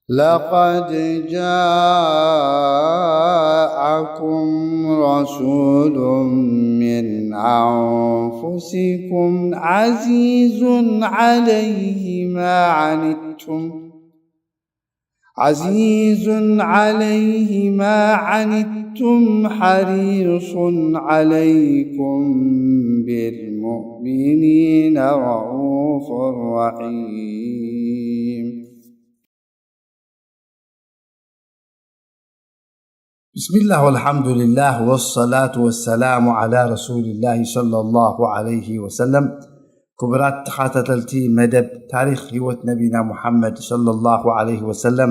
لقد جاءكم رسول من أنفسكم عزيز عليه ما عنتم، عزيز عليه ما عنتم، حريص عليكم بالمؤمنين رءوف رحيم. بسم الله والحمد لله والصلاة والسلام على رسول الله صلى الله عليه وسلم. ክቡራት ተኸታተልቲ መደብ ታሪኽ ህይወት ነቢና ሙሓመድ ሰለላሁ ዐለይሂ ወሰለም፣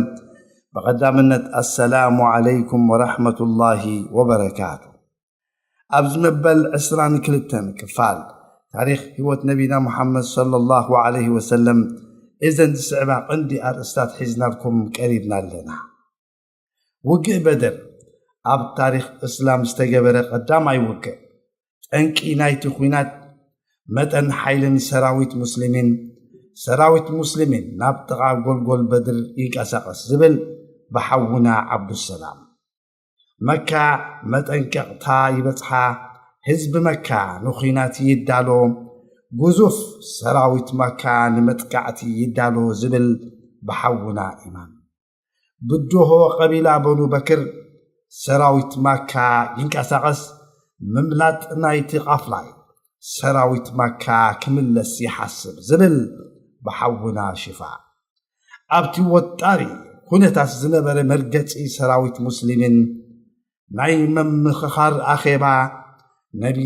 ብቐዳምነት ኣሰላሙ ዐለይኩም ወረሕመቱላሂ ወበረካቱ። ኣብዚ መበል ዕስራን ክልተን ክፋል ታሪኽ ህይወት ነቢና ሙሓመድ ሰለላሁ ዐለይሂ ወሰለም፣ እዘን ዝስዕባ ቀንዲ ኣርእስታት ሒዝናልኩም ቀሪብና ኣለና። ውግእ በድር ኣብ ታሪኽ እስላም ዝተገበረ ቀዳማይ ውግእ። ጠንቂ ናይቲ ኲናት፣ መጠን ሓይልን ሰራዊት ሙስሊሚን፣ ሰራዊት ሙስሊሚን ናብ ጥቓ ጎልጎል በድር ይንቀሳቐስ ዝብል ብሓውና ዓብዱሰላም። መካ መጠንቀቕታ ይበጽሓ፣ ህዝቢ መካ ንኹናት ይዳሎ፣ ግዙፍ ሰራዊት መካ ንመጥቃዕቲ ይዳሎ ዝብል ብሓውና ኢማም። ብድሆ ቀቢላ በኑ በክር፣ ሰራዊት መካ ይንቀሳቐስ፣ ምምላጥ ናይቲ ቃፍላይ ሰራዊት መካ ክምለስ ይሓስብ ዝብል ብሓውና ሽፋ። ኣብቲ ወጣሪ ኩነታት ዝነበረ መርገጺ ሰራዊት ሙስሊምን ናይ መምኽኻር ኣኼባ፣ ነቢ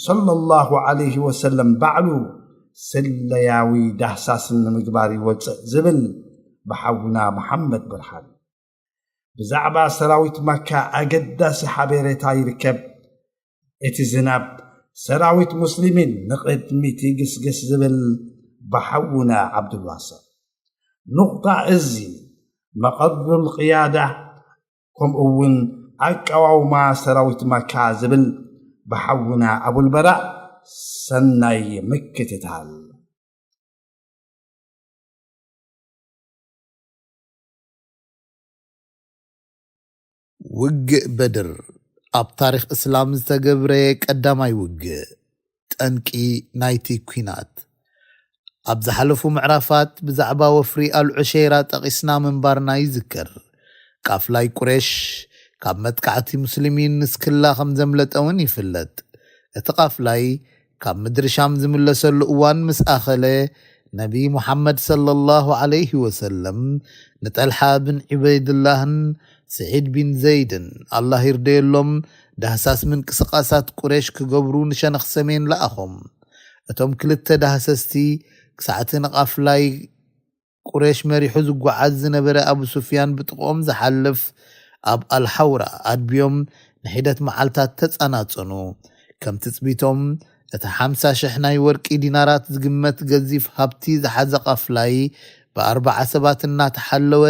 ሰለላሁ ዐለይሂ ወሰለም ባዕሉ ስለያዊ ዳህሳስን ንምግባር ይወጽእ ዝብል ብሓውና መሓመድ ብርሃን። ብዛዕባ ሰራዊት መካ ኣገዳሲ ሓቤሬታ ይርከብ። እቲ ዝናብ ሰራዊት ሙስሊሚን ንቕድሚት ይግስግስ ዝብል ብሓውና ዓብዱልዋስዕ። ኑቕጣ እዚ መቐሩል ቅያዳ፣ ከምኡ እውን ኣቀዋውማ ሰራዊት መካ ዝብል ብሓውና ኣቡልበራእ። ሰናይ ምክትታል። ውግእ በድር ኣብ ታሪኽ እስላም ዝተገብረ ቀዳማይ ውግእ። ጠንቂ ናይቲ ኲናት። ኣብ ዝሓለፉ ምዕራፋት ብዛዕባ ወፍሪ ኣልዑሸይራ ጠቒስና ምንባርና ይዝከር። ቃፍላይ ቁሬሽ ካብ መጥቃዕቲ ሙስሊሚን ንስክላ ከም ዘምለጠ እውን ይፍለጥ። እቲ ቃፍላይ ካብ ምድሪ ሻም ዝምለሰሉ እዋን ምስ ኣኸለ፣ ነቢ ሙሓመድ ሰለላሁ ዐለይሂ ወሰለም ንጠልሓ ብን ዑበይድላህን ስዒድ ቢን ዘይድን፣ ኣላህ ይርደየሎም፣ ዳህሳስ ምንቅስቓሳት ቁሬሽ ክገብሩ ንሸነኽ ሰሜን ለኣኾም። እቶም ክልተ ዳህሰስቲ ክሳዕቲ ንቃፍላይ ቁሬሽ መሪሑ ዝጓዓዝ ዝነበረ ኣቡ ሱፍያን ብጥቕኦም ዝሓልፍ ኣብ ኣልሓውራ ኣድብዮም ንሒደት መዓልታት ተጸናጸኑ። ከም ትጽቢቶም፣ እቲ ሓምሳ ሽሕ ናይ ወርቂ ዲናራት ዝግመት ገዚፍ ሃብቲ ዝሓዘ ቃፍላይ ብኣርባዓ ሰባት እናተሓለወ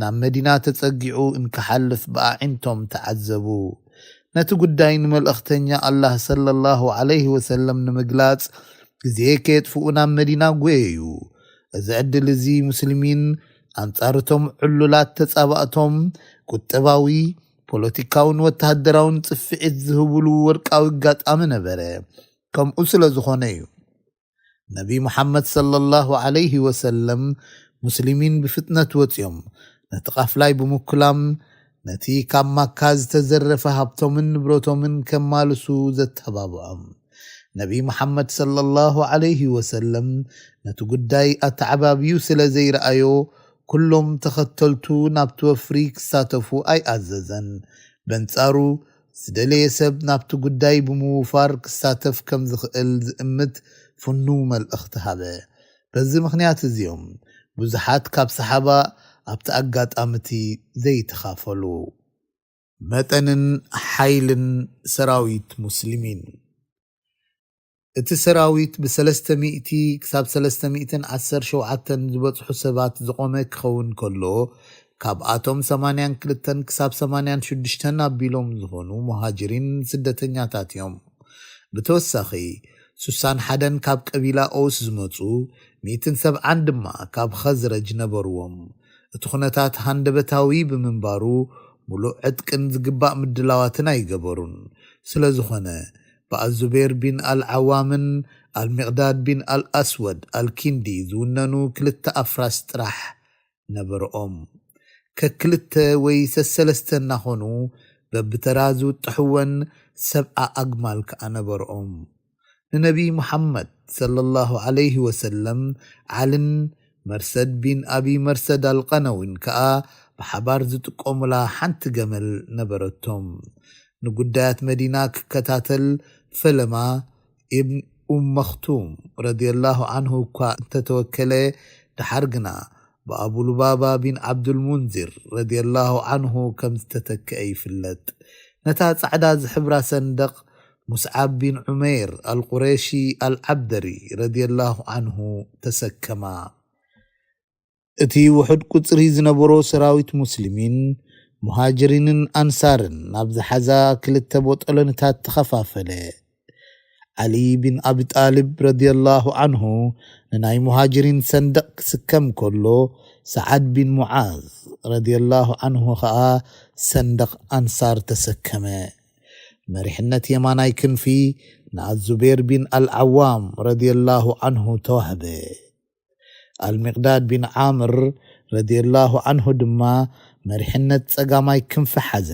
ናብ መዲና ተጸጊዑ እንክሓልፍ ብኣዒንቶም ተዓዘቡ። ነቲ ጉዳይ ንመልእኽተኛ ኣላህ ሰለላሁ ዐለይሂ ወሰለም ንምግላጽ ግዜ ከየጥፍኡ ናብ መዲና ጎየዩ። እዚ ዕድል እዚ ሙስሊሚን ኣንጻርቶም ዕሉላት ተጻባእቶም ቁጠባዊ፣ ፖለቲካውን ወተሃደራውን ጽፍዒት ዝህብሉ ወርቃዊ ኣጋጣሚ ነበረ። ከምኡ ስለ ዝኾነ እዩ ነቢ ሙሓመድ ሰለላሁ ዐለይሂ ወሰለም ሙስሊሚን ብፍጥነት ወጺኦም ነቲ ቃፍላይ ብምኩላም ነቲ ካብ ማካ ዝተዘረፈ ሃብቶምን ንብረቶምን ከማልሱ ዘተባብዖም። ነቢ ሙሓመድ ሰለላሁ ዐለይሂ ወሰለም ነቲ ጉዳይ ኣተዓባብዩ ስለ ዘይረኣዮ፣ ኩሎም ተኸተልቱ ናብቲ ወፍሪ ክሳተፉ ኣይኣዘዘን። በንጻሩ፣ ዝደለየ ሰብ ናብቲ ጉዳይ ብምውፋር ክሳተፍ ከም ዝኽእል ዝእምት ፍኑው መልእኽቲ ሃበ። በዚ ምኽንያት እዚኦም ብዙሓት ካብ ሰሓባ ኣብቲ ኣጋጣሚ እቲ ዘይተኻፈሉ። መጠንን ሓይልን ሰራዊት ሙስሊሚን። እቲ ሰራዊት ብሰለስተ ሚእቲ ክሳብ ሰለስተ ሚእትን ዓሰርተ ሸውዓተን ዝበጽሑ ሰባት ዝቖመ ክኸውን ከሎ፣ ካብኣቶም ሰማንያን ክልተን ክሳብ ሰማንያን ሽዱሽተን ኣቢሎም ዝኾኑ ሙሃጅሪን ስደተኛታት እዮም። ብተወሳኺ፣ ሱሳን ሓደን ካብ ቀቢላ ኦውስ ዝመጹ፣ ሚእትን ሰብዓን ድማ ካብ ኸዝረጅ ነበርዎም። እቲ ኩነታት ሃንደበታዊ ብምንባሩ፣ ምሉእ ዕጥቅን ዝግባእ ምድላዋትን ኣይገበሩን። ስለ ዝኾነ፣ ብኣዙቤር ቢን ኣልዓዋምን ኣልሚቕዳድ ቢን ኣልኣስወድ ኣልኪንዲ ዝውነኑ ክልተ ኣፍራስ ጥራሕ ነበርኦም። ከክልተ ወይ ሰሰለስተ እናኾኑ በብተራ ዝውጥሕወን ሰብዓ ኣግማል ከኣ ነበርኦም። ንነቢ ሙሓመድ ሰለላሁ ዐለይሂ ወሰለም ዓልን መርሰድ ቢን ኣቢ መርሰድ ኣልቀነዊን ከኣ ብሓባር ዝጥቀሙላ ሓንቲ ገመል ነበረቶም። ንጉዳያት መዲና ክከታተል ፈለማ ኢብን ኡም መኽቱም ረዲየላሁ ዐንሁ እኳ እንተተወከለ፣ ደሓር ግና ብኣቡ ሉባባ ቢን ዓብዱል ሙንዚር ረዲየላሁ ዐንሁ ከም ዝተተክአ ይፍለጥ። ነታ ጻዕዳ ዝሕብራ ሰንደቕ ሙስዓብ ቢን ዑመይር ኣልቁረሺ ኣልዓብደሪ ረዲየላሁ ዐንሁ ተሰከማ። እቲ ውሑድ ቁጽሪ ዝነበሮ ሰራዊት ሙስሊሚን ሙሃጅሪንን ኣንሳርን ናብ ዝሓዛ ክልተ ቦጠሎንታት ተኸፋፈለ። ዓሊ ቢን ኣቢ ጣልብ ረዲየላሁ ዐንሁ ንናይ ሙሃጅሪን ሰንደቕ ክስከም ከሎ፣ ሰዓድ ቢን ሙዓዝ ረዲየላሁ ዐንሁ ኸኣ ሰንደቕ ኣንሳር ተሰከመ። መሪሕነት የማናይ ክንፊ ንኣዙቤር ቢን ኣልዓዋም ረዲየላሁ ዐንሁ ተዋህበ። ኣልሚቕዳድ ቢን ዓምር ረዲየላሁ ዐንሁ ድማ መሪሕነት ጸጋማይ ክንፊ ሓዘ።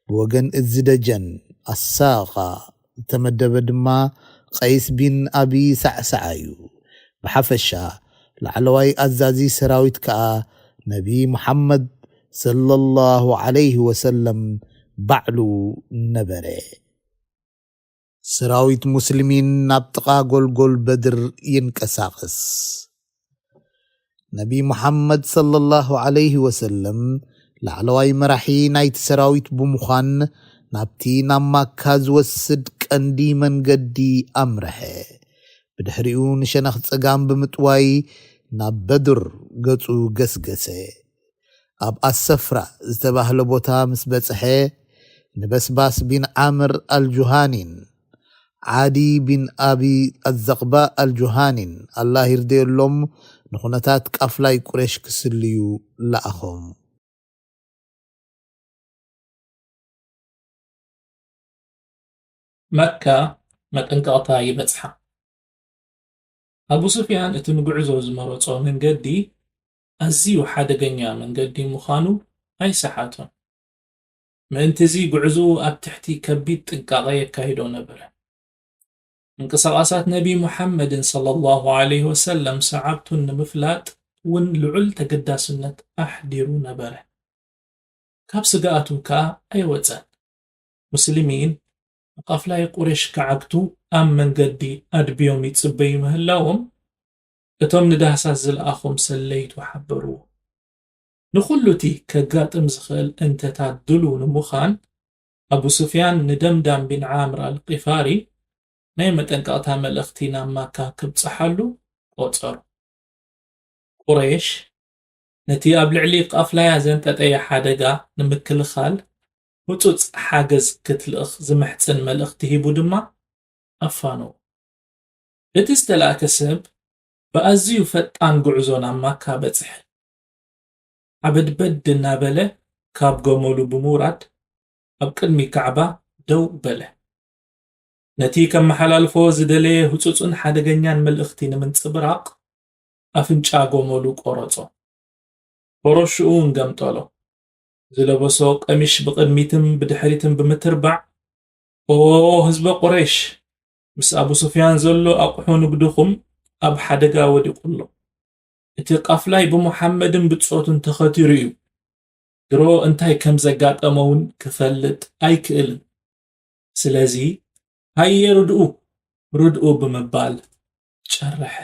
ብወገን እዚ ደጀን ኣሳቓ ዝተመደበ ድማ ቀይስ ቢን ኣቢ ሳዕሳዓ እዩ። ብሓፈሻ ላዕለዋይ ኣዛዚ ሰራዊት ከኣ ነቢ ሙሓመድ ሰለላሁ ዐለይሂ ወሰለም ባዕሉ ነበረ። ሰራዊት ሙስሊሚን ናብ ጥቓ ጎልጎል በድር ይንቀሳቐስ። ነቢ ሙሓመድ ሰለላሁ ዐለይሂ ወሰለም ላዕለዋይ መራሒ ናይቲ ሰራዊት ብምዃን ናብቲ ናብ ማካ ዝወስድ ቀንዲ መንገዲ ኣምርሐ። ብድሕሪኡ ንሸነኽ ጸጋም ብምጥዋይ ናብ በድር ገጹ ገስገሰ። ኣብ ኣሰፍራ ዝተባህለ ቦታ ምስ በጽሐ፣ ንበስባስ ቢን ዓምር ኣልጁሃኒን ዓዲ ቢን ኣቢ ኣዘቕባእ ኣልጁሃኒን፣ ኣላህ ይርደየሎም፣ ንኹነታት ቃፍላይ ቁሬሽ ክስልዩ ለኣኾም። መካ መጠንቀቕታ ይበጽሓ። ኣቡ ሱፍያን እቲ ንጉዕዞ ዝመረጾ መንገዲ ኣዝዩ ሓደገኛ መንገዲ ምዃኑ ኣይሰሓቶን። ምእንቲ እዚ ጉዕዞኡ ኣብ ትሕቲ ከቢድ ጥንቃቐ የካይዶ ነበረ። ምንቅስቓሳት ነቢ ሙሓመድን ሰለላሁ ዐለይሂ ወሰለም ሰዓብቱን ንምፍላጥ እውን ልዑል ተገዳስነት ኣሕዲሩ ነበረ። ካብ ስግኣቱ ከኣ ኣይወጸን። ሙስሊሚን ንቃፍላይ ቁሬሽ ክዓግቱ ኣብ መንገዲ ኣድብዮም ይጽበዩ ምህላዎም እቶም ንዳህሳስ ዝለኣኾም ሰለይቱ ሓበርዎ። ንኹሉ እቲ ከጋጥም ዝኽእል እንተታት ድሉው ንምዃን ኣቡ ሱፍያን ንደምዳም ቢን ዓምር ኣልቂፋሪ ናይ መጠንቀቕታ መልእኽቲ ናብ ማካ ክብጽሓሉ ቆጸሩ። ቁሬሽ ነቲ ኣብ ልዕሊ ቃፍላያ ዘንጠጠየ ሓደጋ ንምክልኻል ህጹጽ ሓገዝ ክትልእኽ ዝምሕጽን መልእኽቲ ሂቡ ድማ ኣፋነዎ። እቲ ዝተላእከ ሰብ ብኣዝዩ ፈጣን ጉዕዞ ናብ ማካ በጽሐ። ዓበድበድ እናበለ ካብ ገመሉ ብምውራድ ኣብ ቅድሚ ካዕባ ደው በለ። ነቲ ከመሓላልፎ ዝደለየ ህጹጽን ሓደገኛን መልእኽቲ ንምንጽብራቕ ኣፍንጫ ገመሉ ቆረጾ። ኮረሽኡ እንገምጠሎ። ዝለበሶ ቀሚሽ ብቕድሚትን ብድሕሪትን ብምትርባዕ፣ ኦ ህዝበ ቁረይሽ፣ ምስ ኣቡ ሱፍያን ዘሎ ኣቑሑ ንግድኹም ኣብ ሓደጋ ወዲቑ ኣሎ። እቲ ቃፍላይ ብሙሓመድን ብጾቱን ተኸቲሩ እዩ። ድሮ እንታይ ከም ዘጋጠመ እውን ክፈልጥ ኣይክእልን። ስለዚ ሃየ ርድኡ፣ ርድኡ ብምባል ጨረሐ።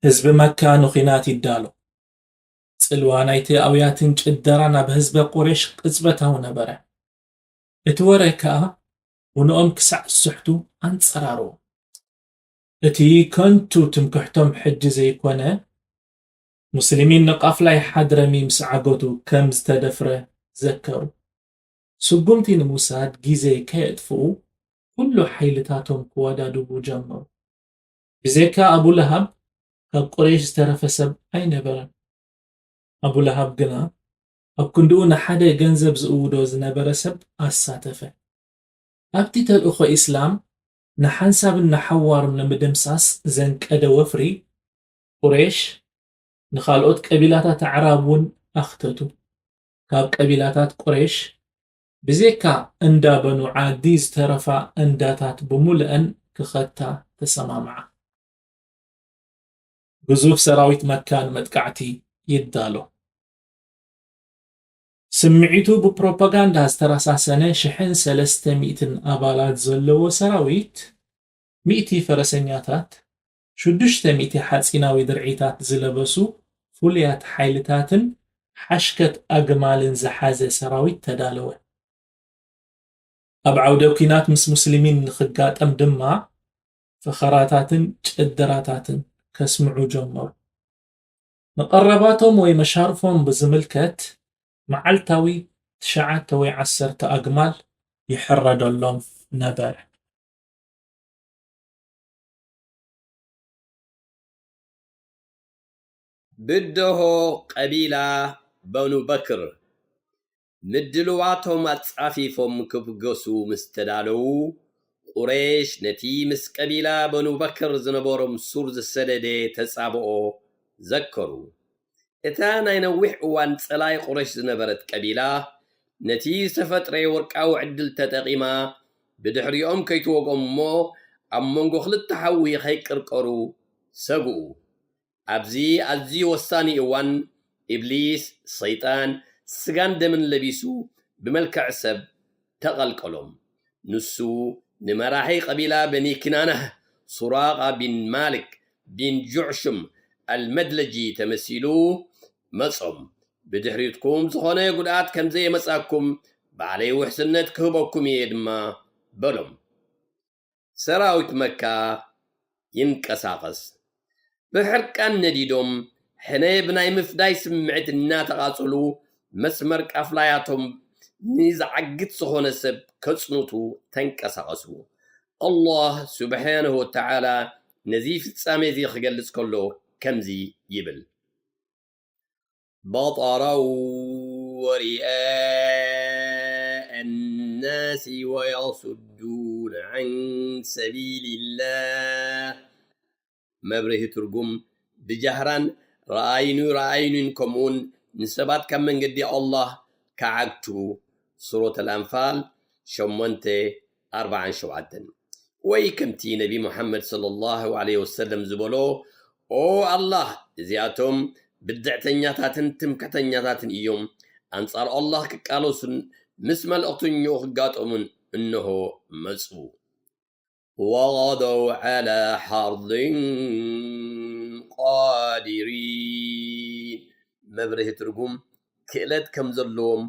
ህዝቢ መካ ንኺናት ይዳሎ። ጽልዋ ናይቲ ኣውያትን ጭደራን ኣብ ህዝበ ቁሬሽ ቅጽበታዊ ነበረ። እቲ ወረ ከኣ ውንኦም ክሳዕ ዝስሕቱ ኣንጸራርዎ። እቲ ከንቱ ትምክሕቶም ሕጂ ዘይኮነ፣ ሙስሊሚን ንቃፍላይ ሓድረሚ ምስ ዓገቱ ከም ዝተደፍረ ዘከሩ። ስጉምቲ ንምውሳድ ግዜ ከየጥፍኡ ኩሉ ሓይልታቶም ክወዳድቡ ጀመሩ። ብዘይካ ኣቡ ለሃብ ካብ ቁረይሽ ዝተረፈ ሰብ ኣይነበረን። ኣቡ ለሃብ ግና ኣብ ክንድኡ ንሓደ ገንዘብ ዝእውዶ ዝነበረ ሰብ ኣሳተፈ። ኣብቲ ተልእኾ ኢስላም ንሓንሳብን ንሓዋሩን ንምድምሳስ ዘንቀደ ወፍሪ፣ ቁሬሽ ንኻልኦት ቀቢላታት ኣዕራብ እውን ኣኽተቱ። ካብ ቀቢላታት ቁሬሽ ብዜካ እንዳ በኑ ዓዲ ዝተረፋ እንዳታት ብምሉአን ክኸታ ተሰማምዓ። ግዙፍ ሰራዊት መካ ንመጥቃዕቲ ይዳሎ። ስምዒቱ ብፕሮፓጋንዳ ዝተረሳሰነ ሽሕን ሰለስተ ሚእትን ኣባላት ዘለዎ ሰራዊት፣ ሚእቲ ፈረሰኛታት፣ ሽዱሽተ ሚእቲ ሓጺናዊ ድርዒታት ዝለበሱ ፍሉያት ሓይልታትን ሓሽከት ኣግማልን ዝሓዘ ሰራዊት ተዳለወ። ኣብ ዓውደ ኲናት ምስ ሙስሊሚን ንኽጋጠም ድማ ፈኸራታትን ጭድራታትን ከስምዑ ጀመሩ። መቐረባቶም ወይ መሻርፎም ብዝምልከት መዓልታዊ ትሽዓተ ወይ ዓሰርተ ኣግማል ይሕረደሎም ነበረ። ብደሆ ቀቢላ በኑ በክር ምድልዋቶም ኣጻፊፎም ክብገሱ ምስ ተዳለዉ፣ ቁሬሽ ነቲ ምስ ቀቢላ በኑ በክር ዝነበሮም ሱር ዝሰደደ ተጻብኦ ዘከሩ። እታ ናይ ነዊሕ እዋን ጸላይ ቁሬሽ ዝነበረት ቀቢላ፣ ነቲ ዝተፈጥረ ወርቃዊ ዕድል ተጠቒማ፣ ብድሕሪኦም ከይትወግኦም እሞ ኣብ መንጎ ክልተ ሓዊ ከይቅርቀሩ ሰግኡ። ኣብዚ ኣዝዩ ወሳኒ እዋን፣ ኢብሊስ፣ ሰይጣን፣ ስጋን ደምን ለቢሱ ብመልክዕ ሰብ ተቐልቀሎም። ንሱ ንመራሒ ቀቢላ በኒ ኪናናህ፣ ሱራቓ ቢን ማልክ ቢን ጁዕሹም ኣልመድለጂ ተመሲሉ መጾም። ብድሕሪትኩም ዝኾነ ጉድኣት ከም ዘየመጻኩም ባዕለይ ውሕስነት ክህበኩም እየ ድማ በሎም። ሰራዊት መካ ይንቀሳቐስ። ብሕርቃን ነዲዶም ሕነ ብናይ ምፍዳይ ስምዒት እናተቓጸሉ መስመር ቃፍላያቶም ንዝዓግት ዝኾነ ሰብ ከጽንቱ ተንቀሳቐሱ። ኣላህ ስብሓነሁ ወተዓላ ነዚ ፍጻሜ እዚ ክገልጽ ከሎ ከምዚ ይብል። بطرا ورئاء الناس ويصدون عن سبيل الله. መብርሂ ትርጉም ብጃህራን ረኣይኑ ረኣይኑን ከምኡውን ንሰባት ካብ መንገዲ ኣላህ ክዓግቱ። ሱረት ኣልኣንፋል ሸሞንተ ኣርባዓን ሸውዓተን። ወይ ከምቲ ነቢ ሙሓመድ ሰለላሁ ዐለይሂ ወሰለም ዝበሎ፣ ኦ ኣላህ፣ እዚኣቶም ብድዕተኛታትን ትምክሕተኛታትን እዮም፣ ኣንጻር ኣላህ ክቃለሱን ምስ መልእኽተኛኡ ክጋጠሙን እንሆ መጹ። وغدوا على حرد قادرين። መብርሂ ትርጉም ክእለት ከም ዘለዎም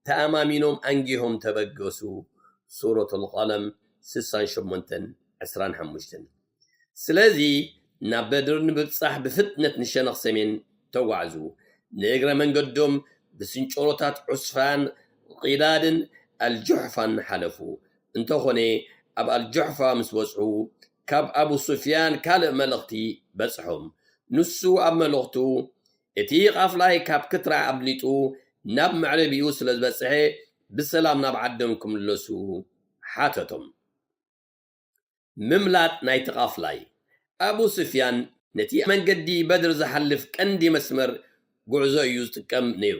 ተኣማሚኖም ኣንጊሆም ተበገሱ። ሱረቱል ቀለም ስሳን ሸሞንተን ዕስራን ሓሙሽተን። ስለዚ ናብ በድር ንምብጻሕ ብፍጥነት ንሸነኽ ሰሜን ተጓዕዙ። ንእግረ መንገዶም ብስንጨሮታት ዑስፋን ቂዳድን ኣልጁሕፋን ሓለፉ። እንተኾነ ኣብ ኣልጁሕፋ ምስ በጽሑ ካብ ኣቡ ሱፍያን ካልእ መልእኽቲ በጽሖም። ንሱ ኣብ መልእኽቱ እቲ ቃፍላይ ካብ ክትራ ኣምሊጡ ናብ መዕረቢኡ ስለ ዝበጽሐ ብሰላም ናብ ዓዶም ክምለሱ ሓተቶም። ምምላጥ ናይቲ ቃፍላይ። ኣቡ ስፍያን ነቲ መንገዲ በድር ዝሓልፍ ቀንዲ መስመር ጉዕዞ እዩ ዝጥቀም ነይሩ።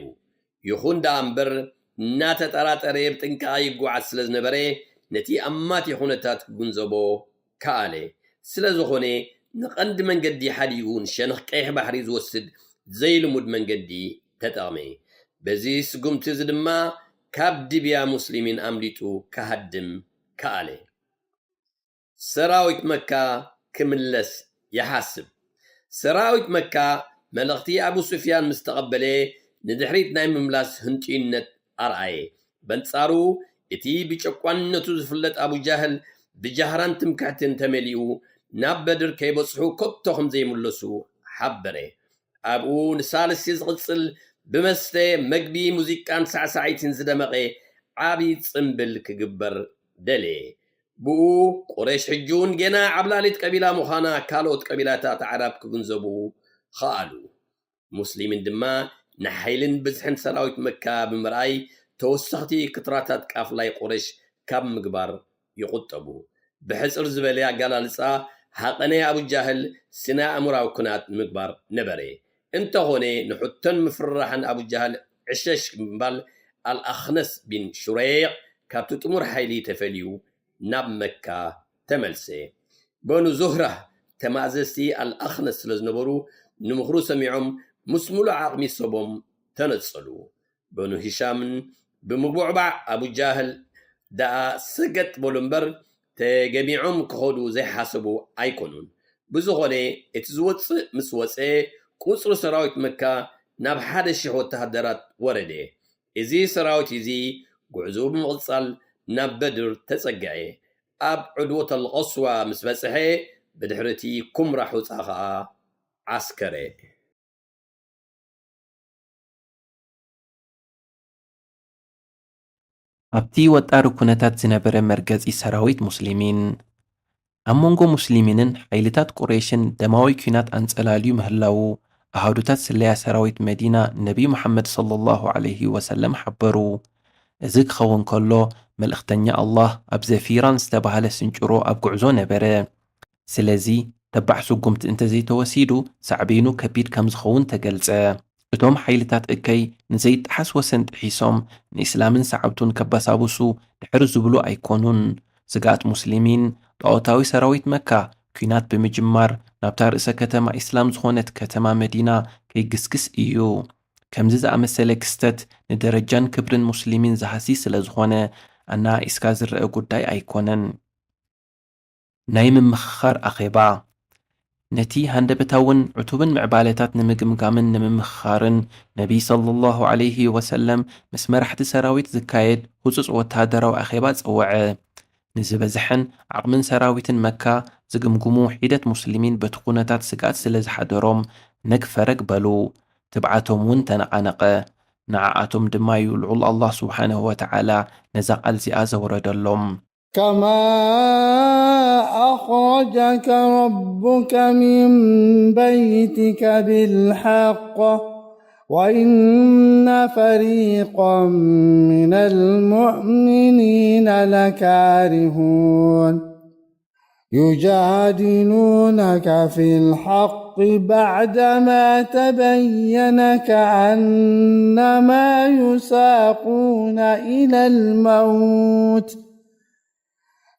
ይኹን ደኣ እምበር እናተጠራጠረ ብጥንቃቐ ይጓዓዝ ስለ ዝነበረ ነቲ ኣማቲ ኩነታት ክግንዘቦ ከኣለ። ስለ ዝኾነ ንቐንዲ መንገዲ ሓዲኡ ንሸነኽ ቀይሕ ባሕሪ ዝወስድ ዘይልሙድ መንገዲ ተጠቕመ። በዚ ስጉምቲ እዚ ድማ ካብ ድብያ ሙስሊሚን ኣምሊጡ ክሃድም ከኣለ። ሰራዊት መካ ክምለስ ይሓስብ። ሰራዊት መካ መልእኽቲ ኣቡ ሱፍያን ምስ ተቐበለ ንድሕሪት ናይ ምምላስ ህንጥዩነት ኣርኣየ። በንጻሩ እቲ ብጨቋንነቱ ዝፍለጥ ኣቡ ጃህል ብጃህራን ትምክሕትን ተመሊኡ ናብ በድር ከይበጽሑ ከቶ ከም ዘይምለሱ ሓበረ። ኣብኡ ንሳልስቲ ዝቕጽል ብመስተ፣ መግቢ፣ ሙዚቃን ሳዕሳዒትን ዝደመቐ ዓቢ ጽምብል ክግበር ደለየ። ብኡ ቁረይሽ ሕጂ እውን ገና ዓብላሊት ቀቢላ ምዃና ካልኦት ቀቢላታት ኣዕራብ ክግንዘቡ ኸኣሉ። ሙስሊሚን ድማ ንሓይልን ብዝሕን ሰራዊት መካ ብምርኣይ ተወሰኽቲ ክትራታት ቃፍላይ ቁረሽ ካብ ምግባር ይቑጠቡ። ብሕጽር ዝበለ ኣገላልጻ፣ ሃቐነ ኣቡ ጃህል ስነ ኣእምራዊ ኩናት ንምግባር ነበረ። እንተኾነ ንሕቶን ምፍርራሕን ኣቡ ጃህል ዕሸሽ ብምባል ኣልኣኽነስ ቢን ሹረይቕ ካብቲ ጥሙር ሓይሊ ተፈልዩ ናብ መካ ተመልሰ። በኑ ዙህራህ ተማእዘዝቲ ኣልኣኽነስ ስለ ዝነበሩ፣ ንምኽሩ ሰሚዖም ምስ ሙሉእ ዓቕሚ ሰቦም ተነጸሉ። በኑ ሂሻምን ብምቡዕባዕ ኣቡ ጃህል ደኣ ሰገጥ በሉ እምበር፣ ተገሚዖም ክኸዱ ዘይሓሰቡ ኣይኮኑን። ብዝኾነ፣ እቲ ዝወጽእ ምስ ወጸ፣ ቁጽሪ ሰራዊት መካ ናብ ሓደ ሽሕ ወተሃደራት ወረደ። እዚ ሰራዊት እዚ ጉዕዞኡ ብምቕጻል ናብ በድር ተጸግዐ። ኣብ ዑድወት ኣልቐስዋ ምስ በጽሐ፣ ብድሕሪ እቲ ኩም ራሑጻ ኸኣ ዓስከረ። ኣብቲ ወጣሪ ኩነታት ዝነበረ መርገጺ ሰራዊት ሙስሊሚን። ኣብ መንጎ ሙስሊሚንን ሓይልታት ቁረይሽን ደማዊ ኲናት ኣንጸላልዩ ምህላዉ፣ ኣሃዱታት ስለያ ሰራዊት መዲና ንነብዩ መሓመድ ሰለላሁ ዐለይሂ ወሰለም ሓበሩ። እዚ ክኸውን ከሎ፣ መልእኽተኛ ኣላህ ኣብ ዘፊራን ዝተባህለ ስንጭሮ ኣብ ጉዕዞ ነበረ። ስለዚ፣ ተባዕ ስጉምቲ እንተዘይተወሲዱ፣ ሳዕቤኑ ከቢድ ከም ዝኸውን ተገልጸ። እቶም ሓይልታት እከይ ንዘይጠሓስ ወሰን ጥሒሶም፣ ንኢስላምን ሰዓብቱን ከባሳብሱ ድሕር ዝብሉ ኣይኮኑን። ስግኣት ሙስሊሚን፣ ጣኦታዊ ሰራዊት መካ፣ ኲናት ብምጅማር፣ ናብታ ርእሰ ከተማ ኢስላም ዝኾነት ከተማ መዲና ከይግስግስ እዩ። ከምዚ ዝኣመሰለ ክስተት ንደረጃን ክብርን ሙስሊሚን ዝሃሲ ስለ ዝኾነ፣ ኣነኣኢስካ ዝረኣ ጉዳይ ኣይኮነን። ናይ ምምኽኻር ኣኼባ። ነቲ ሃንደበታውን ዕቱብን ምዕባለታት ንምግምጋምን ንምምኽኻርን፣ ነቢይ ሰለላሁ ዐለይሂ ወሰለም ምስ መራሕቲ ሰራዊት ዝካየድ ህጹጽ ወተሃደራዊ ኣኼባ ጸውዐ። ንዝበዝሐን ዓቕምን ሰራዊትን መካ ዝግምግሙ ሒደት ሙስሊሚን በቲ ኩነታት ስግኣት ስለ ዝሓደሮም ነግ ፈረግ በሉ። ትብዓቶም እውን ተነቓነቐ። ንዓኣቶም ድማ እዩ ልዑል ኣላህ ስብሓነሁ ወተዓላ ነዛ ቃል እዚኣ ዘውረደሎም። كما أخرجك ربك من بيتك بالحق وإن فريقا من المؤمنين لكارهون يجادلونك في الحق بعدما تبين كأنما يساقون إلى الموت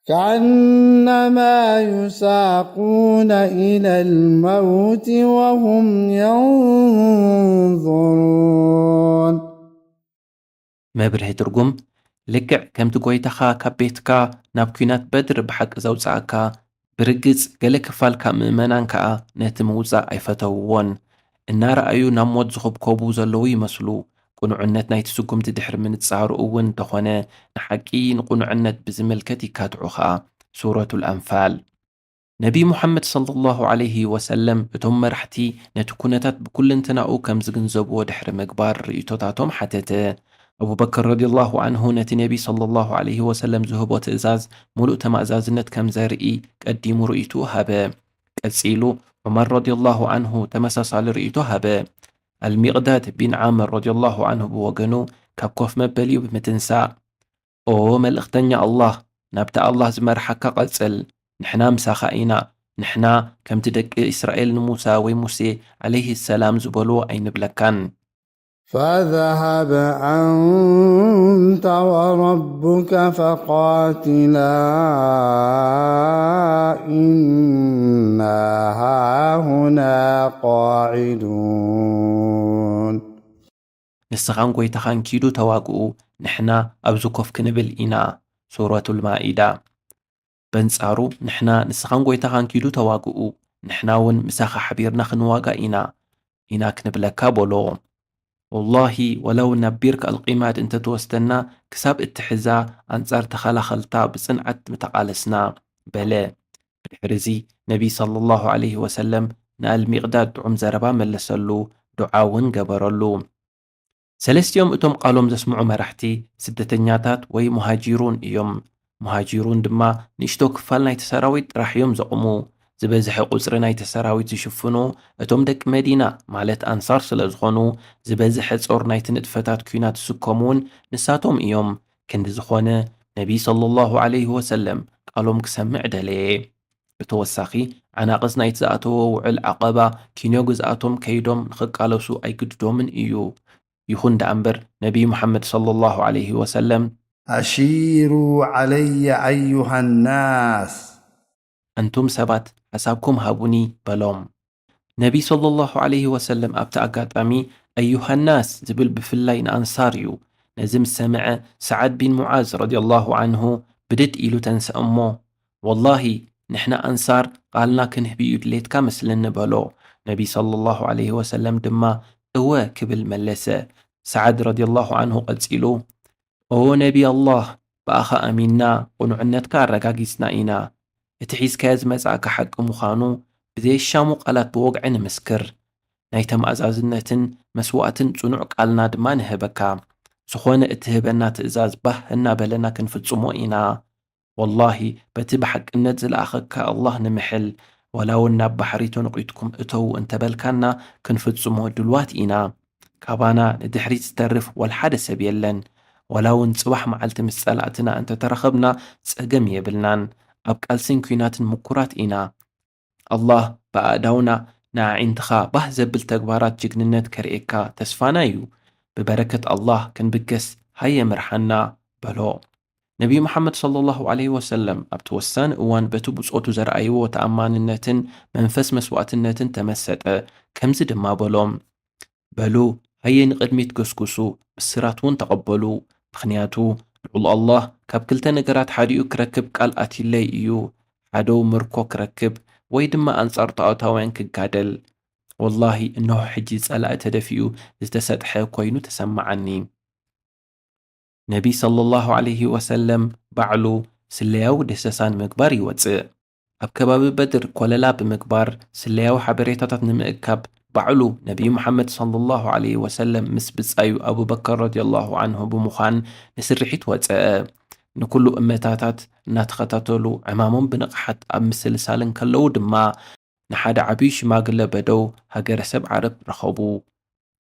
كأنما يساقون إلى الموت وهم ينظرون. መብርሂ ትርጉም፣ ልክዕ ከምቲ ጎይታኻ ካብ ቤትካ ናብ ኲናት በድር ብሓቂ ዘውጽኣካ፣ ብርግጽ ገለ ክፋል ካብ ምእመናን ከኣ ነቲ ምውጻእ ኣይፈተውዎን። እናረኣዩ ናብ ሞት ዝኹብኮቡ ዘለዉ ይመስሉ። ቅኑዕነት ናይቲ ስጉምቲ ድሕሪ ምንጻሩ እውን እንተኾነ፣ ንሓቂ ንቕኑዕነት ብዝምልከት ይካትዑ ኸኣ። ሱረቱል ኣንፋል። ነቢ ሙሓመድ ሰለላሁ ዐለይሂ ወሰለም እቶም መራሕቲ ነቲ ኩነታት ብኩልንትናኡ ከም ዝግንዘብዎ ድሕሪ ምግባር ርእይቶታቶም ሓተተ። ኣቡበከር ረዲየላሁ ዐንሁ ነቲ ነቢ ሰለላሁ ዐለይሂ ወሰለም ዝህቦ ትእዛዝ ምሉእ ተማእዛዝነት ከም ዘርኢ ቀዲሙ ርእይትኡ ሃበ። ቀጺሉ ዑመር ረዲየላሁ ዐንሁ ተመሳሳሊ ርእይቶ ሃበ። ኣልሚቕዳድ ቢን ዓምር ረዲየላሁ ዐንሁ ብወገኑ ካብ ኮፍ መበሊኡ ብምትንሳእ፣ ኦ መልእኽተኛ ኣላህ፣ ናብቲ ኣላህ ዝመርሓካ ቀጽል፣ ንሕና ምሳኻ ኢና፣ ንሕና ከምቲ ደቂ እስራኤል ንሙሳ ወይ ሙሴ ዐለይሂ ሰላም ዝበልዎ ኣይንብለካን። فاذهب أنت وربك فقاتلا إنا هاهنا قاعدون. ንስኻን ጎይታኻን ኪዱ ተዋግኡ፣ ንሕና ኣብዚ ኮፍ ክንብል ኢና። ሱረቱል ማኢዳ። በንጻሩ፣ ንሕና ንስኻን ጎይታኻን ኪዱ ተዋግኡ፣ ንሕና እውን ምሳኻ ሓቢርና ክንዋጋእ ኢና፣ ኢና ክንብለካ በሎ። ወላሂ ወለው ናብ ቢርክ ኣልቂማድ እንተትወስደና ክሳብ እትሕዛ ኣንጻር ተኸላኸልታ ብጽንዓት ምተቓለስና በለ። ብድሕርዚ ነቢ ሰለላሁ ዐለይሂ ወሰለም ንኣልሚቕዳድ ጥዑም ዘረባ መለሰሉ፣ ዱዓ እውን ገበረሉ። ሰለስቲኦም እቶም ቃሎም ዘስምዑ መራሕቲ ስደተኛታት ወይ ሙሃጂሩን እዮም። ሙሃጂሩን ድማ ንእሽቶ ክፋል ናይቲ ሰራዊት ጥራሕ እዮም ዘቑሙ። ዝበዝሐ ቁጽሪ ናይቲ ሰራዊት ዝሽፍኑ እቶም ደቂ መዲና፣ ማለት ኣንሳር ስለ ዝኾኑ፣ ዝበዝሐ ጾር ናይቲ ንጥፈታት ኲናት ዝስከሙ እውን ንሳቶም እዮም። ክንዲ ዝኾነ፣ ነቢ ሰለላሁ ዐለይሂ ወሰለም ቃሎም ክሰምዕ ደለየ። ብተወሳኺ፣ ዓናቕጽ ናይቲ ዝኣተዎ ውዕል ዓቐባ፣ ኪንዮ ግዝኣቶም ከይዶም ንኽቃለሱ ኣይግድዶምን እዩ። ይኹን ደኣ እምበር፣ ነቢ ሙሓመድ ሰለላሁ ዐለይሂ ወሰለም፣ أشيروا علي أيها الناس። "ኣንቱም ሰባት፣ ሓሳብኩም ሃቡኒ" በሎም። ነቢ ሰለላሁ ዐለይሂ ወሰለም ኣብቲ ኣጋጣሚ "ኣዩሃ ናስ" ዝብል ብፍላይ ንኣንሳር እዩ። ነዚ ምስ ሰምዐ፣ ሰዓድ ቢን ሙዓዝ ረዲየላሁ ዐንሁ ብድድ ኢሉ ተንስአ እሞ፣ "ወላሂ፣ ንሕና ኣንሳር ቃልና ክንህብ እዩ ድሌትካ መስለኒ" በሎ። ነቢ ሰለላሁ ዐለይሂ ወሰለም ድማ "እወ" ክብል መለሰ። ሰዓድ ረዲየላሁ ዐንሁ ቀጺሉ፣ "ኦ ነቢ ኣላህ፣ ብኣኻ ኣሚንና፣ ቅኑዕነትካ ኣረጋጊጽና ኢና። እቲ ሒዝካዮ ዝመጻእካ ሓቂ ምዃኑ ብዘየሻሙ ቃላት ብወግዒ ንምስክር። ናይ ተማእዛዝነትን መስዋእትን ጽኑዕ ቃልና ድማ ንህበካ። ዝኾነ እትህበና ትእዛዝ ባህ እናበለና ክንፍጽሞ ኢና። ወላሂ፣ በቲ ብሓቅነት ዝለኣኸካ ኣላህ ንምሕል፣ ዋላ እውን ናብ ባሕሪ ተንቒትኩም እተዉ እንተበልካና፣ ክንፍጽሞ ድልዋት ኢና። ካባና ንድሕሪት ዝተርፍ ዋላ ሓደ ሰብ የለን። ዋላ እውን ጽባሕ መዓልቲ ምስ ጸላእትና እንተተራኸብና፣ ጸገም የብልናን። ኣብ ቃልስን ኲናትን ምኩራት ኢና። ኣላህ ብኣእዳውና ንኣዒንትኻ ባህ ዘብል ተግባራት ጅግንነት ከርእየካ ተስፋና እዩ። ብበረከት ኣላህ ክንብገስ ሃየ ምርሓና" በሎ። ነቢ መሓመድ ሰለላሁ ዐለይሂ ወሰለም ኣብቲ ወሳኒ እዋን በቲ ብጾቱ ዘርኣይዎ ተኣማንነትን መንፈስ መስዋእትነትን ተመሰጠ። ከምዚ ድማ በሎም፣ "በሉ፣ ሃየ ንቕድሚት ገስጉሱ፣ ብስራት እውን ተቐበሉ። ምኽንያቱ፣ ልዑል ኣላህ ካብ ክልተ ነገራት ሓዲኡ ክረክብ ቃል ኣትዩለይ እዩ። ሓደው ምርኮ ክረክብ ወይ ድማ ኣንጻር ጣዖታውያን ክጋደል። ወላሂ፣ እነሆ ሕጂ ጸላኢ ተደፊኡ ዝተሰጥሐ ኮይኑ ተሰማዓኒ።" ነቢ ሰለላሁ ዐለይሂ ወሰለም ባዕሉ ስለያዊ ደሰሳ ንምግባር ይወጽእ። ኣብ ከባቢ በድር ኮለላ ብምግባር ስለያዊ ሓበሬታታት ንምእካብ ባዕሉ ነቢ ሙሓመድ ሰለላሁ ዐለይሂ ወሰለም ምስ ብጻዩ ኣቡበከር ረዲየላሁ ዐንሁ ብምዃን ንስርሒት ወጸአ። ንኩሉ እመታታት እናተኸታተሉ ዕማሞም ብንቕሓት ኣብ ምስልሳል እንከለዉ ድማ ንሓደ ዓብዩ ሽማግለ በደው ሃገረሰብ ዓረብ ረኸቡ።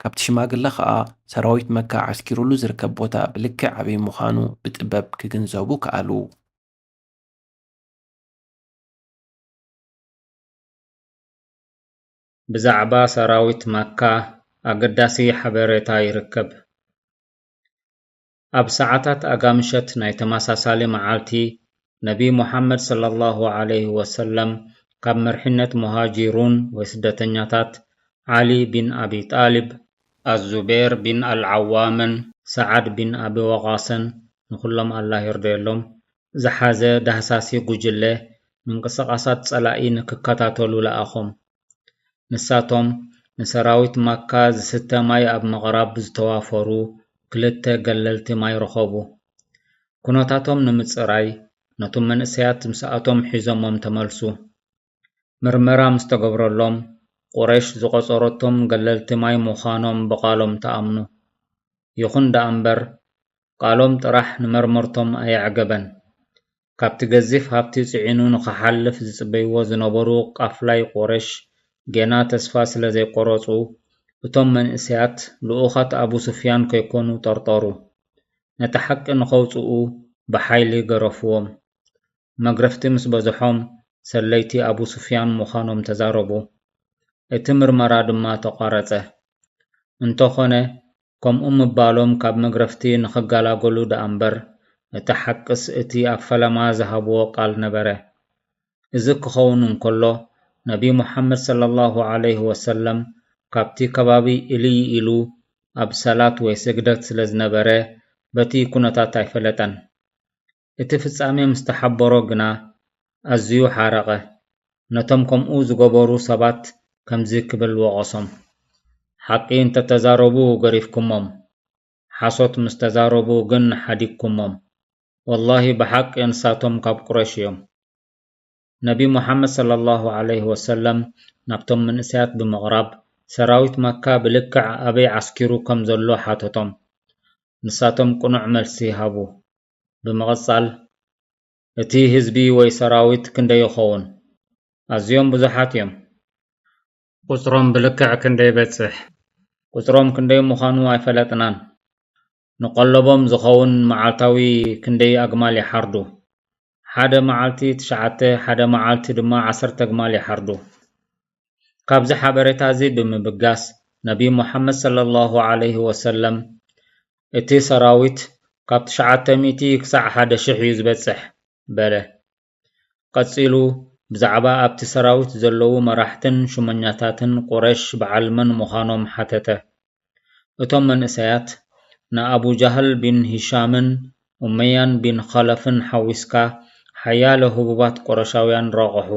ካብቲ ሽማግለ ኸኣ ሰራዊት መካ ዓስኪሩሉ ዝርከብ ቦታ ብልክዕ ኣበይ ምዃኑ ብጥበብ ክግንዘቡ ከኣሉ። ብዛዕባ ሰራዊት መካ ኣገዳሲ ሓበሬታ ይርከብ። ኣብ ሰዓታት ኣጋምሸት ናይ ተመሳሳሊ መዓልቲ፣ ነቢ ሙሓመድ ሰለላሁ ዐለይሂ ወሰለም ካብ መርሒነት ሙሃጂሩን ወይ ስደተኛታት ዓሊ ቢን ኣቢ ጣሊብ፣ ኣዙቤር ቢን ኣልዓዋምን ሰዓድ ቢን ኣቢ ወቓስን፣ ንኹሎም ኣላህ ይርደየሎም፣ ዝሓዘ ዳህሳሲ ጉጅለ፣ ምንቅስቓሳት ጸላኢ ንክከታተሉ ለኣኾም። ንሳቶም፣ ንሰራዊት ማካ ዝስተ ማይ ኣብ ምቕራብ ዝተዋፈሩ ክልተ ገለልቲ ማይ ረኸቡ። ኩነታቶም ንምጽራይ፣ ነቶም መንእሰያት ምስኣቶም ሒዞሞም ተመልሱ። ምርመራ ምስ ተገብረሎም፣ ቁረይሽ ዝቖጸረቶም ገለልቲ ማይ ምዃኖም ብቓሎም ተኣምኑ። ይኹን ደኣ እምበር፣ ቃሎም ጥራሕ ንመርመርቶም ኣየዕገበን። ካብቲ ገዚፍ ሃብቲ ጽዒኑ ንኽሓልፍ ዝጽበይዎ ዝነበሩ ቃፍላይ ቁረሽ ጌና ተስፋ ስለ ዘይቆረጹ፣ እቶም መንእሰያት ልኡኻት ኣቡ ሱፍያን ከይኮኑ ጠርጠሩ። ነቲ ሓቂ ንኸውጽኡ ብሓይሊ ገረፍዎም። መግረፍቲ ምስ በዝሖም፣ ሰለይቲ ኣቡ ሱፍያን ምዃኖም ተዛረቡ። እቲ ምርመራ ድማ ተቋረጸ። እንተኾነ፣ ከምኡ ምባሎም ካብ መግረፍቲ ንኽገላገሉ ደኣ እምበር፣ እቲ ሓቅስ እቲ ኣብ ፈለማ ዝሃብዎ ቃል ነበረ። እዚ ክኸውን እንከሎ፣ ነቢ ሙሓመድ ሰለላሁ ዐለይሂ ወሰለም ካብቲ ከባቢ ኢልይ ኢሉ ኣብ ሰላት ወይ ስግደት ስለ ዝነበረ፣ በቲ ኩነታት ኣይፈለጠን። እቲ ፍጻሜ ምስ ተሓበሮ ግና፣ ኣዝዩ ሓረቐ። ነቶም ከምኡ ዝገበሩ ሰባት ከምዚ ክብል ወቐሶም፣ ሓቂ እንተ ተዛረቡ ገሪፍኩሞም፣ ሓሶት ምስ ተዛረቡ ግን ሓዲግኩሞም። ወላሂ ብሓቂ ንሳቶም ካብ ቁረሽ እዮም። ነቢ ሙሓመድ ሰለላሁ ዐለይሂ ወሰለም ናብቶም መንእሰያት ብምቕራብ፣ ሰራዊት መካ ብልክዕ ኣበይ ዓስኪሩ ከም ዘሎ ሓተቶም። ንሳቶም ቅኑዕ መልሲ ሃቡ። ብምቕጻል፣ እቲ ህዝቢ ወይ ሰራዊት ክንደይ ይኸውን? ኣዝዮም ብዙሓት እዮም። ቁጽሮም ብልክዕ ክንደይ በጽሕ? ቁጽሮም ክንደይ ምዃኑ ኣይፈለጥናን። ንቐለቦም ዝኸውን መዓልታዊ ክንደይ ኣግማል ይሓርዱ? ሓደ መዓልቲ ትሽዓተ፣ ሓደ መዓልቲ ድማ ዓሰርተ ኣግማል ይሓርዱ። ካብዚ ሓበሬታ እዚ ብምብጋስ፣ ነቢ ሙሓመድ ሰለላሁ ዐለይሂ ወሰለም፣ "እቲ ሰራዊት ካብ ትሽዓተ ሚእቲ ክሳዕ ሓደ ሽሕ እዩ ዝበጽሕ" በለ። ቀጺሉ፣ ብዛዕባ ኣብቲ ሰራዊት ዘለዉ መራሕትን ሹመኛታትን ቁረሽ በዓል መን ምዃኖም ሓተተ። እቶም መንእሰያት፣ ንኣቡ ጃህል ቢን ሂሻምን ኡመያን ቢን ኸለፍን ሓዊስካ፣ ሓያሎ ህቡባት ቁረሻውያን ረቑሑ።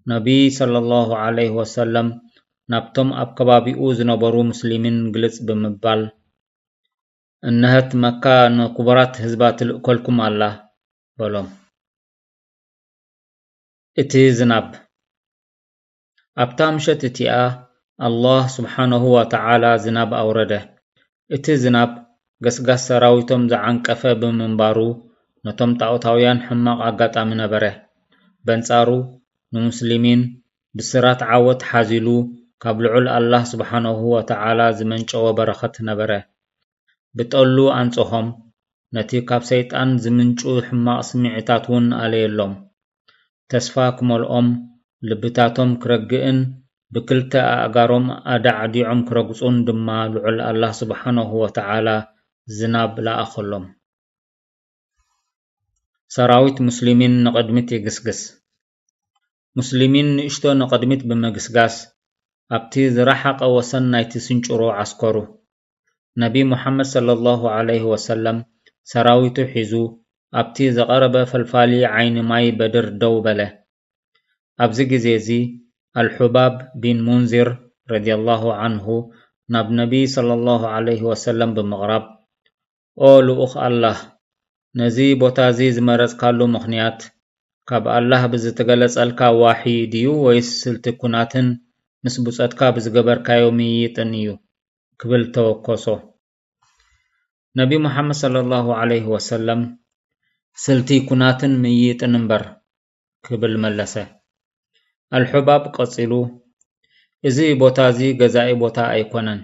ነቢ ሰለላሁ ዐለይሂ ወሰለም ናብቶም ኣብ ከባቢኡ ዝነበሩ ሙስሊሚን ግልጽ ብምባል፣ "እነሀት መካ ንክቡራት ህዝባ ትልእከልኩም ኣላ" በሎም። እቲ ዝናብ። ኣብታ ምሸት እቲኣ፣ ኣላህ ስብሓነሁ ወተዓላ ዝናብ ኣውረደ። እቲ ዝናብ፣ ገስጋስ ሰራዊቶም ዝዓንቀፈ ብምንባሩ፣ ነቶም ጣዖታውያን ሕማቕ ኣጋጣሚ ነበረ። በንጻሩ፣ ንሙስሊሚን ብስራት ዓወት ሓዚሉ፣ ካብ ልዑል ኣላህ ስብሓነሁ ወተዓላ ዝመንጨወ በረኸት ነበረ። ብጠሉ ኣንጽሆም፣ ነቲ ካብ ሰይጣን ዝምንጩ ሕማቕ ስምዒታት እውን ኣለየሎም። ተስፋ ክመልኦም፣ ልብታቶም ክረግእን ብክልተ ኣእጋሮም ኣዳዕዲዖም ክረግጹን ድማ ልዑል ኣላህ ስብሓነሁ ወተዓላ ዝናብ ለኣኸሎም። ሰራዊት ሙስሊሚን ንቕድሚት ይግስግስ። ሙስሊሚን ንእሽቶ ንቕድሚት ብምግስጋስ፣ ኣብቲ ዝረሓቐ ወሰን ናይቲ ስንጭሮ ዓስከሩ፣ ነቢ ሙሓመድ ሰለላሁ ዐለይሂ ወሰለም ሰራዊቱ ሒዙ ኣብቲ ዝቐረበ ፈልፋሊ ዓይኒ ማይ በድር ደው በለ። ኣብዚ ግዜ እዚ፣ ኣልሑባብ ቢን ሙንዚር ረዲየላሁ ዐንሁ ናብ ነቢ ሰለላሁ ዐለይሂ ወሰለም ብምቕራብ፣ "ኦ ልኡኽ ኣላህ፣ ነዚ ቦታ እዚ ዝመረጽካሉ ምኽንያት ካብ ኣላህ ብዝተገለጸልካ ዋሒ ድዩ ወይስ ስልቲ ኩናትን ምስ ብጾትካ ብዝገበርካዮ ምይይጥን እዩ?" ክብል ተወከሶ። ነቢ ሙሓመድ ሰለላሁ ዐለይሂ ወሰለም፣ "ስልቲ ኩናትን ምይይጥን እምበር" ክብል መለሰ። ኣልሑባብ ቀጺሉ፣ "እዚ ቦታ እዚ ገዛኢ ቦታ ኣይኮነን።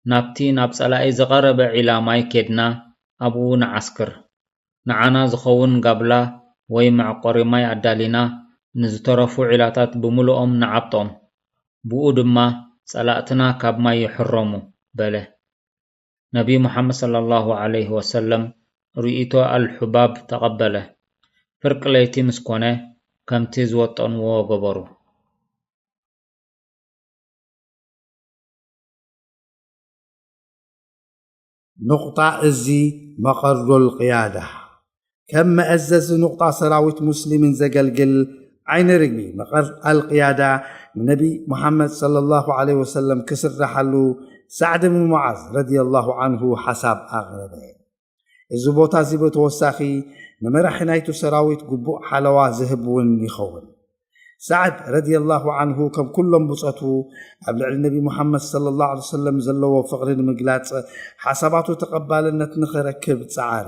ናብቲ ናብ ጸላኢ ዝቐረበ ዒላ ማይ ኬድና ኣብኡ ንዓስክር። ንዓና ዝኸውን ጋብላ ወይ መዕቆሪ ማይ ኣዳሊና፣ ንዝተረፉ ዒላታት ብምሉኦም ንዓብጦም። ብኡ ድማ ጸላእትና ካብ ማይ ይሕረሙ" በለ። ነቢ ሙሓመድ ሰለላሁ ዐለይሂ ወሰለም ርእይቶ ኣልሑባብ ተቐበለ። ፍርቂ ለይቲ ምስ ኮነ፣ ከምቲ ዝወጠንዎ ገበሩ። ኑቕጣ እዚ መቐርዶል ቅያዳ፣ ከም መእዘዚ ኑቕጣ ሰራዊት ሙስሊሚን ዘገልግል ዓይኒ ርግቢ መቐር ኣልቅያዳ፣ ንነቢ ሙሓመድ ሰለላሁ ዐለይሂ ወሰለም ክስረሓሉ ሳዕድ ብን ሙዓዝ ረዲየላሁ ዐንሁ ሓሳብ ኣቕረበ። እዚ ቦታ እዚ ብተወሳኺ ንመራሒ ናይቱ ሰራዊት ግቡእ ሓለዋ ዝህብ እውን ይኸውን። ሳዕድ ረዲየላሁ ዐንሁ ከም ኩሎም ብጾቱ ኣብ ልዕሊ ነቢ ሙሓመድ ሰለላሁ ዐለይሂ ወሰለም ዘለዎ ፍቕሪ ንምግላጽ ሓሳባቱ ተቐባልነት ንኽረክብ ጸዓረ።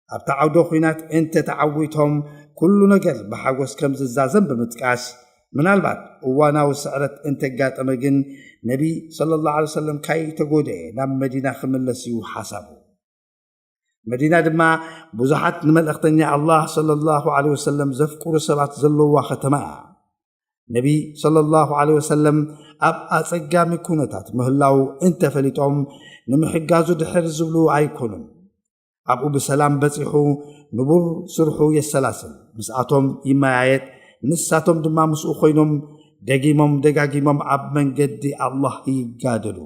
ኣብቲ ዓውደ ኹናት እንተ ተዓዊቶም ኩሉ ነገር ብሓጎስ ከም ዝዛዘም ብምጥቃስ፣ ምናልባት እዋናዊ ስዕረት እንተጋጠመ ግን ነቢ ሰለላሁ ዐለይሂ ወሰለም ካይተጎድኤ ናብ መዲና ክምለስ እዩ ሓሳቡ። መዲና ድማ ብዙሓት ንመልእኽተኛ ኣላህ ሰለላሁ ዐለይሂ ወሰለም ዘፍቅሩ ሰባት ዘለዋ ከተማ እያ። ነቢ ሰለላሁ ዐለይሂ ወሰለም ኣብ ኣጸጋሚ ኩነታት ምህላው እንተፈሊጦም ንምሕጋዙ ድሕር ዝብሉ ኣይኮኑን። ኣብኡ ብሰላም በጺሑ ንቡር ስርሑ የሰላስል፣ ምስኣቶም ይመያየጥ፣ ንሳቶም ድማ ምስኡ ኮይኖም ደጊሞም ደጋጊሞም ኣብ መንገዲ ኣላህ ይጋደሉ።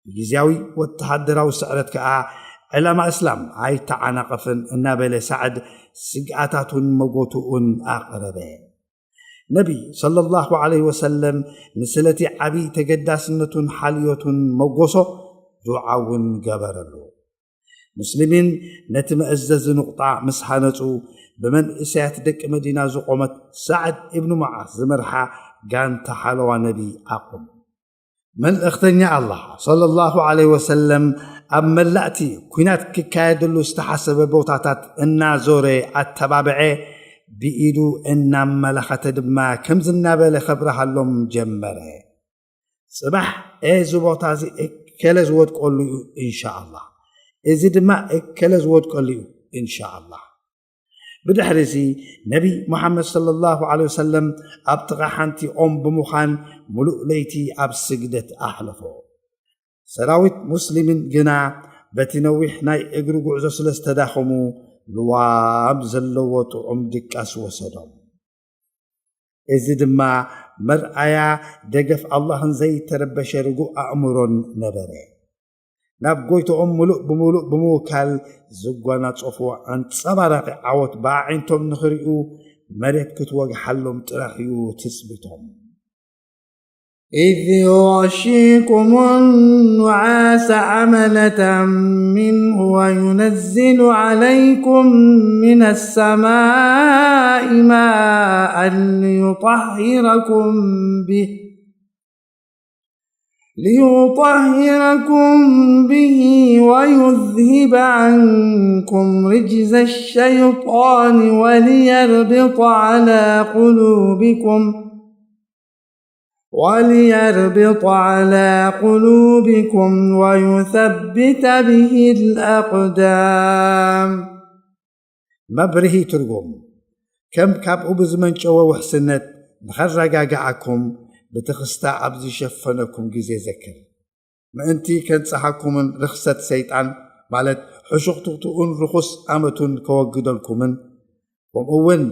ብግዝያዊ ወተሃደራዊ ስዕረት ከኣ ዕላማ እስላም ኣይተዓናቐፍን እናበለ ሳዕድ ስግኣታቱን መጎትኡን ኣቕረበ። ነቢ ሰለላሁ ዐለይሂ ወሰለም ንስለቲ ዓቢ ተገዳስነቱን ሓልዮቱን መጎሶ፣ ዱዓ እውን ገበረሉ። ሙስሊሚን ነቲ መእዘዚ ኑቕጣ ምስ ሃነጹ፣ ብመንእሰያት ደቂ መዲና ዝቖመት ሳዕድ ኢብኑ ሙዓዝ ዝመርሓ ጋንታ ሓለዋ ነቢ ኣቑሙ። መልእኽተኛ ኣላህ ሰለላሁ ዐለይሂ ወሰለም ኣብ መላእቲ ኲናት ክካየደሉ ዝተሓሰበ ቦታታት እናዞረ ኣተባብዐ፣ ብኢዱ እናመላኸተ ድማ ከምዚ እናበለ ከብርሃሎም ጀመረ። ጽባሕ እዚ ቦታ እዚ እከለ ዝወድቀሉ እዩ፣ ኢንሻኣላህ። እዚ ድማ እከለ ዝወድቀሉ እዩ፣ ኢንሻኣላህ። ብድሕሪ እዚ ነቢ ሙሓመድ ሰለላሁ ዐለይሂ ወሰለም ኣብ ጥቓ ሓንቲ ኦም ብምዃን ምሉእ ለይቲ ኣብ ስግደት ኣሕለፎ። ሰራዊት ሙስሊምን ግና በቲ ነዊሕ ናይ እግሪ ጉዕዞ ስለ ዝተዳኸሙ ልዋም ዘለዎ ጥዑም ድቃስ ወሰዶም። እዚ ድማ መርኣያ ደገፍ ኣላህን ዘይተረበሸ ርጉእ ኣእምሮን ነበረ። ናብ ጎይትኦም ምሉእ ብምሉእ ብምውካል ዝጓናጸፍዎ ኣንጸባራቒ ዓወት ብኣዒንቶም ንኽርእዩ መሬት ክትወግሓሎም ጥራሕ እዩ ትጽቢቶም። إذ يغشيكم النعاس أمنة منه وينزل عليكم من السماء ماء ليطهركم به ليطهركم به ويذهب عنكم رجز الشيطان وليربط على قلوبكم وليربط على قلوبكم ويثبت به الأقدام. መብርሂ ትርጉም። ከም ካብኡ ብዝመንጨወ ውሕስነት ንኸረጋግኣኩም ብትኽስታ ኣብ ዝሸፈነኩም ግዜ ዘክር። ምእንቲ ከንጽሃኩምን ርኽሰት ሰይጣን፣ ማለት ሕሹኽቱኽትኡን ርኹስ ኣመቱን ከወግደልኩምን፣ ከምኡ እውን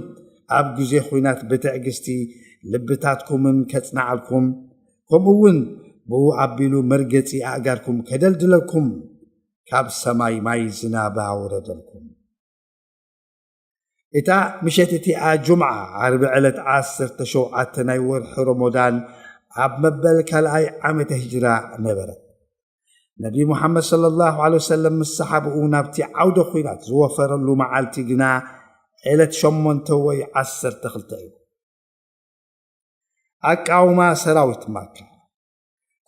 ኣብ ግዜ ኹናት ብትዕግስቲ ልብታትኩምን ከጽንዓልኩም፣ ከምኡ እውን ብኡ ኣቢሉ መርገጺ ኣእጋርኩም ከደልድለልኩም፣ ካብ ሰማይ ማይ ዝናብ ኣውረደልኩም። እታ ምሸት እቲኣ ጁምዓ፣ ዓርቢ ዕለት ዓሰርተ ሸውዓተ ናይ ወርሒ ረመዳን ኣብ መበል ካልኣይ ዓመተ ሂጅራ ነበረት። ነቢ ሙሓመድ ሰለላሁ ዐለይሂ ወሰለም ምስ ሰሓብኡ ናብቲ ዓውደ ኹናት ዝወፈረሉ መዓልቲ ግና ዕለት ሸሞንተ ወይ ዓሰርተ ክልተ እዩ። ኣቃውማ ሰራዊት ማካ።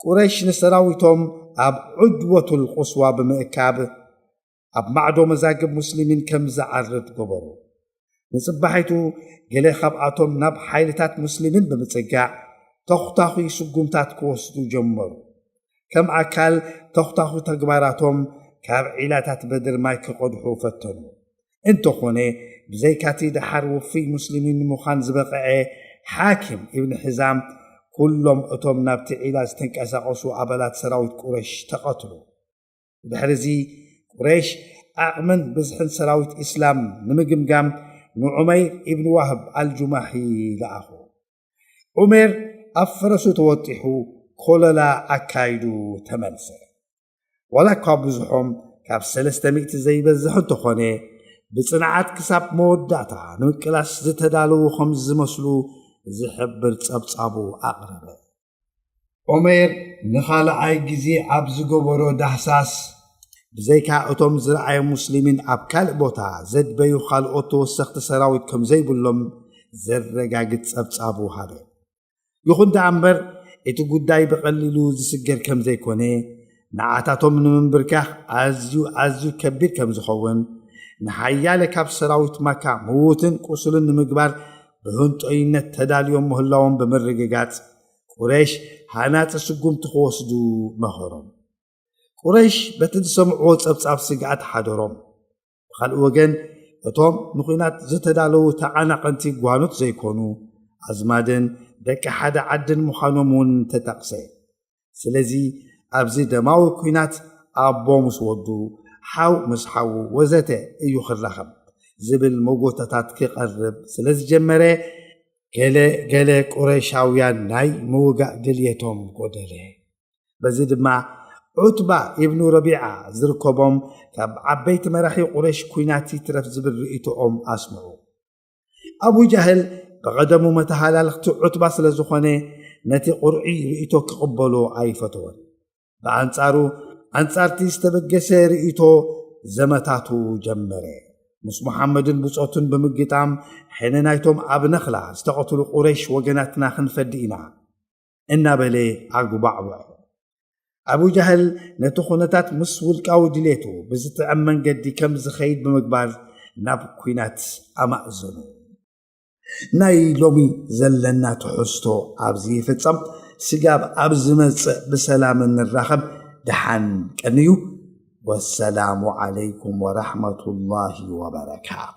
ቁረይሽ ንሰራዊቶም ኣብ ዑድወቱል ቁስዋ ብምእካብ ኣብ ማዕዶ መዛግብ ሙስሊሚን ከም ዝዓርብ ገበሩ። ንጽባሒቱ ገለ ካብኣቶም ናብ ሓይልታት ሙስሊሚን ብምጽጋዕ ተኹታኹይ ስጉምታት ክወስዱ ጀመሩ። ከም ኣካል ተኹታኹ ተግባራቶም ካብ ዒላታት በድር ማይ ክቐድሑ ፈተኑ። እንተኾነ ብዘይካቲ ደሓር ውፉይ ሙስሊሚን ንምዃን ዝበቕዐ ሓኪም ኢብን ሒዛም፣ ኩሎም እቶም ናብቲ ዒላ ዝተንቀሳቐሱ ኣባላት ሰራዊት ቁረይሽ ተቐትሉ። ብድሕሪ እዚ ቁረይሽ ዓቕምን ብዝሕን ሰራዊት ኢስላም ንምግምጋም ንዑመይር ኢብን ዋህብ ኣልጁማሒ ለኣኹ። ዑሜር ኣብ ፈረሱ ተወጢሑ ኮለላ ኣካይዱ ተመልሰ። ዋላ እኳ ብዙሖም ካብ ሰለስተ ሚእቲ ዘይበዝሕ እንተኾነ፣ ብጽንዓት ክሳብ መወዳእታ ንምቅላስ ዝተዳለዉ ከም ዝመስሉ ዝሕብር ጸብጻቡ ኣቕረበ። ዑሜር ንኻልኣይ ግዜ ኣብ ዝገበሮ ዳህሳስ፣ ብዘይካ እቶም ዝረኣየ ሙስሊሚን ኣብ ካልእ ቦታ ዘድበዩ ካልኦት ተወሰኽቲ ሰራዊት ከም ዘይብሎም ዘረጋግጽ ጸብጻቡ ሃበ። ይኹን ደኣ እምበር፣ እቲ ጉዳይ ብቐሊሉ ዝስገር ከም ዘይኮነ፣ ንዓታቶም ንምንብርካኽ ኣዝዩ ኣዝዩ ከቢድ ከም ዝኸውን፣ ንሓያለ ካብ ሰራዊት ማካ ምዉትን ቁሱልን ንምግባር ብህንጦይነት ተዳልዮም ምህላዎም ብምርግጋጽ፣ ቁረይሽ ሃናጺ ስጉምቲ ክወስዱ መኸሮም። ቁረይሽ በቲ ዝሰምዕዎ ጸብጻብ ስግኣት ሓደሮም። ብኻልእ ወገን፣ እቶም ንኹናት ዝተዳለዉ ተዓናቐንቲ ጓኖት ዘይኮኑ፣ ኣዝማድን ደቂ ሓደ ዓድን ምዃኖም እውን ተጠቕሰ። ስለዚ ኣብዚ ደማዊ ኲናት ኣቦ ምስ ወዱ፣ ሓው ምስ ሓዉ ወዘተ እዩ ክራኸብ ዝብል መጎተታት ክቐርብ ስለ ዝጀመረ፣ ገለ ገለ ቁረይሻውያን ናይ ምውጋእ ድልየቶም ጎደለ። በዚ ድማ ዑትባ ኢብኑ ረቢዓ ዝርከቦም ካብ ዓበይቲ መራሒ ቁረይሽ ኲናት ይትረፍ ዝብል ርእይቶኦም ኣስምዑ። ኣቡ ጃህል ብቐደሙ መተሃላልኽቲ ዑትባ ስለ ዝኾነ ነቲ ቁርዒ ርእይቶ ክቕበሎ ኣይፈተወን። ብኣንጻሩ ኣንጻርቲ ዝተበገሰ ርእይቶ ዘመታቱ ጀመረ። ምስ ሙሓመድን ብጾቱን ብምግጣም ሕነ ናይቶም ኣብ ነኽላ ዝተቐትሉ ቁረይሽ ወገናትና ክንፈዲ ኢና እናበለ ኣጉባዕብዖ። ኣቡ ጃህል ነቲ ኩነታት ምስ ውልቃዊ ድሌቱ ብዝጥዕም መንገዲ ከም ዝኸይድ ብምግባር ናብ ኲናት ኣማእዘኑ። ናይ ሎሚ ዘለና ትሕዝቶ ኣብዚ ይፍጸም። ስጋብ ኣብ ዝመጽእ ብሰላም እንራኸብ። ደሓን ቀንዩ። ወሰላሙ ዓለይኩም ወራሕመቱላሂ ወበረካቱ።